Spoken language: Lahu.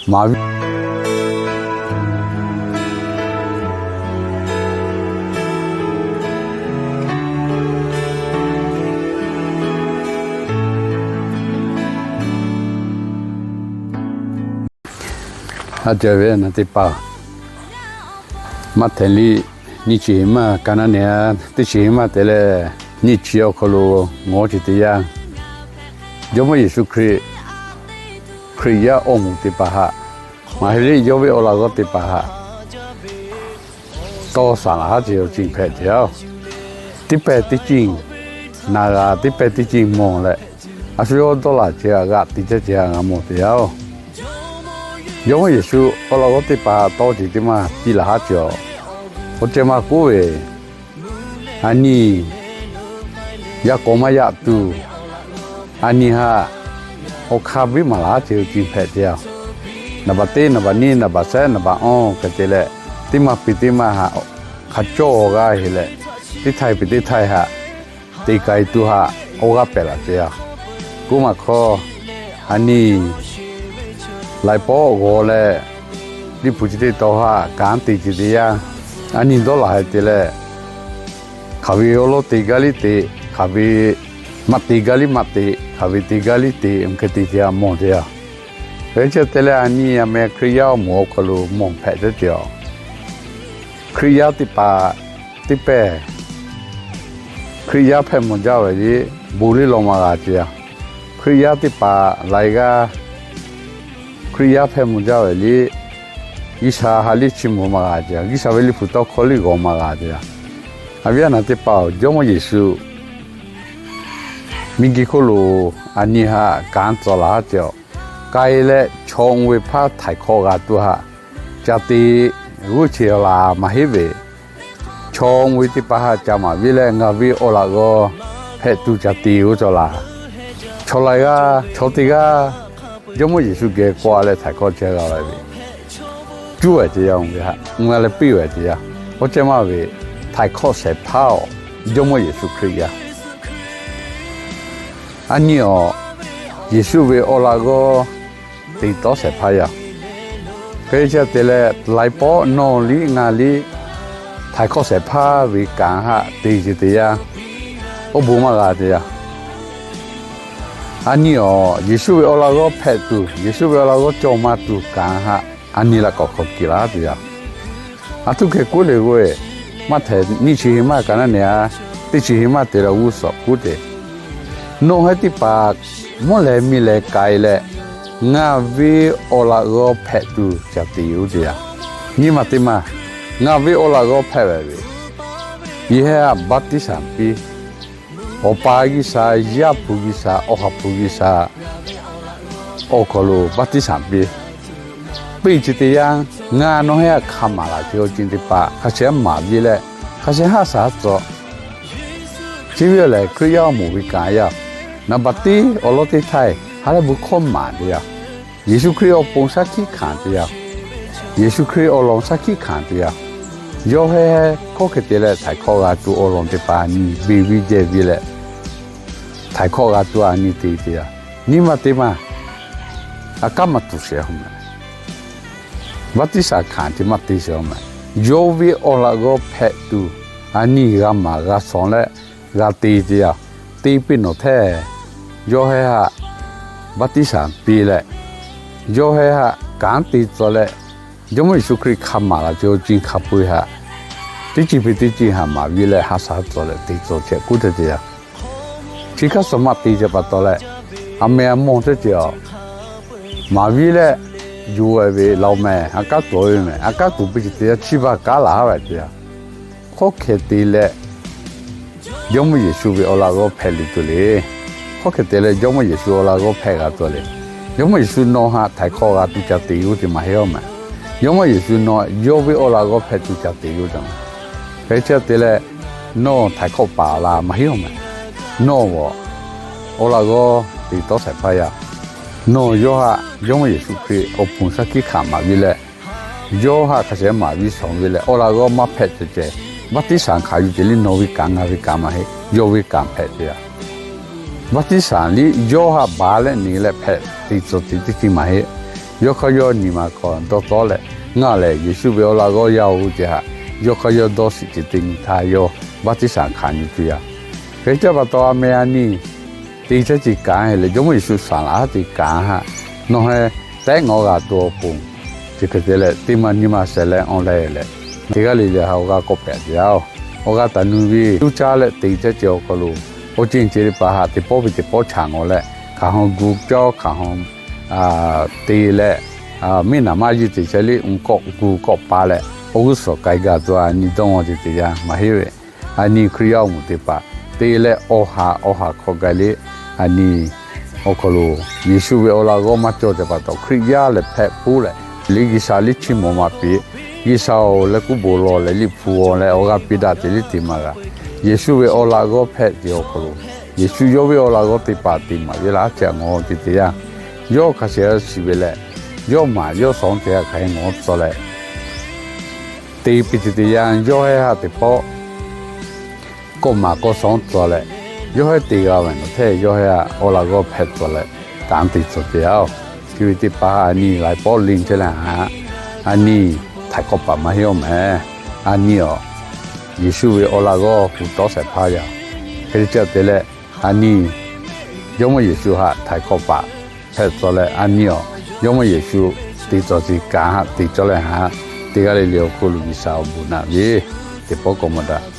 Maˍ viˉ a ceh ve naˬ teˇ hpaˍ, Maꞈhtehˍ liꞈ nyiˇ chi hiˍ maˇ ka naˉ nehˬ a, teˇ chi hiˍ maˇ te leh nyiˇ chi awˬ hk'aw lo ngawˬ ce teˇ yanˇ, Jawˇmawˇ Yeˍsuˆ Hkriꞈ, Hkriꞈ yaˇ awˬ moˍ teˇ hpaˍ haꞈ, maˇ heˆ leh yawˇ ve awˬ laꞈ g'awˇ teˇ hpaˍ haꞈ, tawˇ saˍ laꞈ haˉ ce awˬ ceuˬ hpehꞈ te yaˇ-oˬ. Teˇ pehˇ teˇ ceuˬ naˬ g'a, teˇ pehˇ teˇ ceuˬ mawˬ leh, a shu yawˇ dawˇ laˬ ce g'aꞈ te caˇ ce g'a mawˬ te yaˇ-oˬ. Jawˇmawˇ Yeˍsuˆ awˬ laꞈ g'awˇ teˇ hpaˍ tawˇ ce teˇ maˇ piˇ laˬ haˉ ce-oˬ. Oˇ ceh maˇ k'oˆ ve, a nyi yaꞈ k'awꞈ maˇ yaꞈ tuˬ, a nyi haꞈ awˬ hk'aˇ biˇ maˍ laˬ haˉ ce awˬ ceuˬ hpehꞈ te yaˇ. Naˍ baꞈ teˇ, naˍ baꞈ nyiˇ, naˍ baꞈ shehˆ, naˍ baꞈ awˇ hk'e te leh, teˇ maˇ piˇ teˇ maˇ haꞈ hk'a cawˇ g'a heˆ leh, teˇ htaiˇ piˇ teˇ htaiˇ haꞈ te k'ai tuˬ haꞈ awˬ g'aˇ pehˬ laˬ ce yaˇ. Kuˇ maˬ hk'aw, a nyi laiˍ pawˆ g'awˬ leh, Liꞈ hpu chi teˇ tawn haꞈ kanˉ te ce teˇ yanˇ, a nyi dawˇ laˬ haiˬ te leh, hk'aˬ ve awˬ lawn te gaˇ liˇ te, hk'aˬ ve maˇ te gaˇ liˇ maˇ te, hk'aˬ ve te gaˇ liˇ te, hk'e te ce g'a mawˬ te yaˇ. Hk'e ce te leh a nyi a meh Hkriꞈ yaˇ awˬ moˍ awˬ hk'aw lo mawˬ hpehꞈ caˇ ce-oˬ. Hkriꞈ yaˇ teˇ hpaˍ teˇ pehˇ Hkriꞈ yaˇ hpehꞈ mawˬ jaˇ ve liˇ bon liˇ law maˇ g'a ce yaˇ. Hkriꞈ yaˇ teˇ hpaˍ laiˬ g'aˇ Hkriꞈ yaˇ hpehꞈ mawˬ jaˇ ve liˇ G'uiˬsha ha liˇ chi mawˬ maˇ g'a ce yaˇ. G'uiˬsha ve Liꞈ hpu tawˇ hkawˇ liˇ g'awˬ maˇ g'a ce yaˇ. A viˉ a naˬ teˇ hpaˍ-oˬ, Jawˇmawˇ Yeˍsuˆ miˬguiˬ hk'oˆ lo a nyi haꞈ kanˉ tcuh laˬ haˉ ce-oˬ. K'ai leh chaw mvuh ve hpaˇ htaiˍ hkawˇ g'a tuˬ haꞈ ca te g'uˇ che laˬ maˇ heˆ ve, chaw mvuh ve teˇ hpaˍ haꞈ ca maˍ viˉ leh ngaˬ ve awˬ laꞈ g'awˇ hpehꞈ tuˬ ca te g'uˇ cawˬ laˬ. Chaw laiˬ g'aˇ chaw teˇ g'aˇ Jawˇmawˇ Yeˍsuˆ geh k'awꞈ leh htaiˍ hkawˇ chehˇ g'a ve, cuˇ ve ce yaˇ, mvuh ve haꞈ mvuh leh piˇ ve ce yaˇ. Oˇ ceh maˇ ve htaiˍ hkawˇ shehˍ hpaˇ-oˬ, Jawˇmawˇ Yeˍsuˆ Hkriꞈ yaˇ. A nyi-oˬ, Yeˍsuˆ ve awˬ laꞈ g'awˇ te tawˉ shehˍ hpaˇ yaˇ. Hk'e ce te leh laiˍ pawˆ nawˬ liˇ ngaˬ liˇ htaiˍ hkawˇ shehˍ hpaˇ ve kanˉ haꞈ te ce teˇ yanˇ, oˇ bon maˇ g'a te yaˇ. A nyi-oˬ, Yeˍsuˆ ve awˬ laꞈ g'awˇ hpehꞈ tuˬ, Yeˍsuˆ ve awˬ laꞈ g'awˇ cawˬ maˇ tuˬ kanˉ haꞈ a nyi laꞈ k'awꞈ hk'aw kiˬ laˇ te yaˇ. Aˬ htoꞈ hk'e k'oˆ le k'o, maˇ htehꞈ nyiˇ chi hiˍ maˇ ka naˉ nehˬ a, teˇ chi hiˍ maˇ te leh g'uˇ suhˍ k'oˆ te, nawˬ hui teˇ hpaˍ mvuhˇ leh miˬ leh k'ai leh, ngaˬ ve awˬ laꞈ g'awˇ hpehꞈ tuˬ ca te-oˬ te yaˇ. Nyi ma teˇ maˇ, ngaˬ ve awˬ laꞈ g'awˇ hpehꞈ ve ve, yehˬ hehˉ haꞈ baˆtiˆsaˬ piˇ. Awˬ pa G'uiˬsha, Yaˇ hpu G'uiˬsha, Awˬ ha hpu G'uiˬsha awˬ hk'aw lo baˆtiˆsaˬ piˇ. Piˇ ce teˇ yanˇ, ngaˬ nawˬ hui htaꞈ hk'a maˍ laˬ ce awˬ ceuˬ teˇ hpaˍ hk'a shehˍ maˍ viˉ leh, hk'a shehˍ haˆ shaˍ tcuh. Chi ve lehˬ, Hkriꞈ yaˇ awˬ moˍ ve kanˉ yaˇ. Naˍ baꞈ tiˉ awˬ lawn teˇ htaiˇ ha lehˬ bon hkawˇ maˍ te yaˇ. Yeˍsuˆ Hkriꞈ awˬ pon shaˉ hkiˆ hkanˍ te yaˇ. Yeˍsuˆ Hkriꞈ awˬ lawn shaˉ hkiˆ hkanˍ te yaˇ. Yawˇ hehˉ hkawˇ hk'e te leh htaiˍ hkawˇ g'a tuˬ awˬ lawn teˇ hpaˍ nyi beˬ viˇ jehˇ viˇ leh, htaiˍ hkawˇ g'a tuˬ a nyi te te yaˇ. Nyi ma teˇ maˇ, a kaˉ maˇ tuˬ shehˍ hpaˇ meh, baˆtiˆsaˬ hkanˍ ce maˇ te shehˍ hpaˇ meh, yawˇ ve awˬ laꞈ g'awˇ hpehꞈ tuˬ a nyi g'a maˍ g'a shawˍ leh g'a te te yaˇ. Te piˇ nawˬ hteˇ, yawˇ hehˉ haꞈ baˆtiˆsaˬ piˇ leh, yawˇ hehˉ haꞈ kanˉ te tcuh leh, Jawˇmawˇ Yeˍsuˆ Hkriꞈ hk'a maˍ laˬ ce awˬ ceuˬ hk'a peu-eˬ haꞈ, teˇ ceuˬ piˇ teˇ ceuˬ haꞈ maˍ viˉ leh ha shaˍ tcuh leh te tcuh chehˇ k'oˆ te te yaˇ. Chi hk'a suhˍ maˇ te ce pa taw leh, a meh a mawˇ teˇ ceuˬ-oˬ, maˍ viˉ leh yonˍ ve laˬ meh, a kaˉ tuˬ ve meh, a kaˉ tuˬ piˇ ce te yaˇ, chi baˬ kaˉ laˬ haˉ ve te yaˇ. Hkawˇ hk'e te leh, Jawˇmawˇ Yeˍsuˆ ve awˬ laꞈ g'awˇ hpehꞈ le tuˬ le. Hkawˇ hk'e te leh Jawˇmawˇ Yeˍsuˆ awˬ laꞈ g'awˇ hpehꞈ g'a tuˬ le. Jawˇmawˇ Yeˍsuˆ nawˬ haꞈ htaiˍ hkawˇ g'a tuˬ ca te g'uˇ te maˇ heˆ-oˬ meh. Jawˇmawˇ Yeˍsuˆ nawˬ yawˇ ve awˬ laꞈ g'awˇ hpehꞈ tuˬ ca te g'uˇ te meh. Hk'e ce te leh, nawˬ htaiˍ hkawˇ paˍ la maˇ heˆ-oˬ meh. Nawˬ g'awˬ awˬ laꞈ g'awˇ te tawˉ shehˍ hpaˇ yaˇ. Nawˬ yawˇ haꞈ Jawˇmawˇ Yeˍsuˆ Hkriꞈ awˬ pon shaˉ hkiˆ hkanˍ maˍ viˉ leh, yawˇ haꞈ hk'a shehˍ maˍ viˉ shawˍ ve leh, awˬ laꞈ g'awˇ maˇ hpehꞈ ce ce, baˆtiˆsaˬ hkanˍ yuˬ ce liˇ nawˬ ve kanˉ ngaˬ ve kanˉ maˇ heˆ, yawˇ ve kanˉ hpehꞈ te yaˇ. Baˆtiˆsaˬ liˇ yawˇ haꞈ baˬ leh neˬ leh hpehꞈ te tcuh te teˇ ceuˬ maˇ heˆ. Yawˇ hk'aˇ yawˇ nyi ma hk'aw dawˇ tawˉ leh, ngaˬ lehˬ Yeˍsuˆ ve awˬ laꞈ g'awˇ yaˇ-oˬ ce haꞈ, yawˇ hk'aˇ yawˇ dawˇ shiˍ ce teˇ nyi htaˇ yawˇ baˆtiˆsaˬ hkanˍ nyi tuˬ yaˇ. Hk'e te pa taw, a meh a nyi te caˇ ce kanˉ hk'e leh, Jawˇmawˇ Yeˍsuˆ saˍ laꞈ haˉ te kanˉ haꞈ, nawˬ hui tehˆ ngawˬ g'a tuˬ awˬ pon, chi hk'e te leh teˇ maˬ nyi ma shehˍ leh awˬ leh leh, teˇ g'aˇ le le haꞈ awˬ g'aˇ k'awꞈ pehꞈ te yaˇ-oˬ. Awˬ g'aˇ taˍ nu ve tuˇ caˇ leh te caˇ ce awˬ hk'aw lo, awˬ ceuˬ ceuˬ teˇ hpaˍ haꞈ teˇ pawˆ ve teˇ pawˆ chaꞈ ngawˬ leh, hkaoˍ hawˬ gu cawˇ hkaoˍ hawˬ te leh, miˇ naˍ maˇ yuˇ te chehˇ liˇ uˬ kawˆ gu kawˆ pa leh, awˬ g'uˇ suhˍ k'ai gaˬ tuˬ a nyi dawˇ ngawˬ te te yaˇ maˇ heˆ ve. A nyi Hkriꞈ yaˇ awˬ moˍ teˇ hpaˍ te leh awˬ haˍ awˬ haˍ hk'aw k'ai liˇ, a nyi awˬ hk'aw lo Yeˍsuˆ ve awˬ laꞈ g'awˇ maˇ cawˬ te pa taw, Hkriꞈ yaˇ lehˬ hpehꞈ puiˉ leh, liˇ G'uiˬsha liˇ chiˇ mvuh maˇ piˇ. G'uiˬsha-oˬ, leh kuˉ bon lawˬ leh liˇ hpu-oˬ leh awˬ g'aˇ piˇ daꞈ te liˇ te maˇ g'a. Yeˍsuˆ ve awˬ laꞈ g'awˇ hpehꞈ ce awˬ hk'aw lo, Yeˍsuˆ yawˇ ve awˬ laꞈ g'awˇ te paˍ te maˍ ve laˇ ce a ngawˬ te te yaˇ. Yawˇ hk'a shehˍ shiˍ ve leh, yawˇ maˍ yawˇ shawˍ te haꞈ hk'aˬ hk'e ngawˬ tcuh leh, te piˇ te te yaˇ yawˇ hehˉ haꞈ teˇ pawˆ kawˆ maˍ kawˆ shawˍ tcuh leh, yawˇ hehˉ te g'a ve nawˬ hteˇ yawˇ hehˉ haꞈ awˬ laꞈ g'awˇ hpehꞈ tcuh leh, kanˉ te tcuh te yaˇ-oˬ. Chi ve teˇ hpaˍ a nyi laiˉ pawˆ liˇ chehˇ leh haꞈ, a nyi htaiˍ hkawꞈ paˍ maˇ heˆ-oˬ meh. A nyi-oˬ, Yeˍsuˆ ve awˬ laꞈ g'awˇ hu tawˉ shehˍ hpaˇ yaˇ. Hk'e te ca te leh, a nyi Jawˇmawˇ Yeˍsuˆ haꞈ htaiˍ hkawꞈ paˍ hpehꞈ tcuh leh, a nyi-oˬ, Jawˇmawˇ Yeˍsuˆ te tcuh ce kanˉ haꞈ te cawˇ leh haꞈ, teˇ g'aˇ le le awˬ hk'oˆ lo G'uiˬsha awˬ bon naꞈ ve teˇ pawˆ k'awꞈ maˇ daꞈ.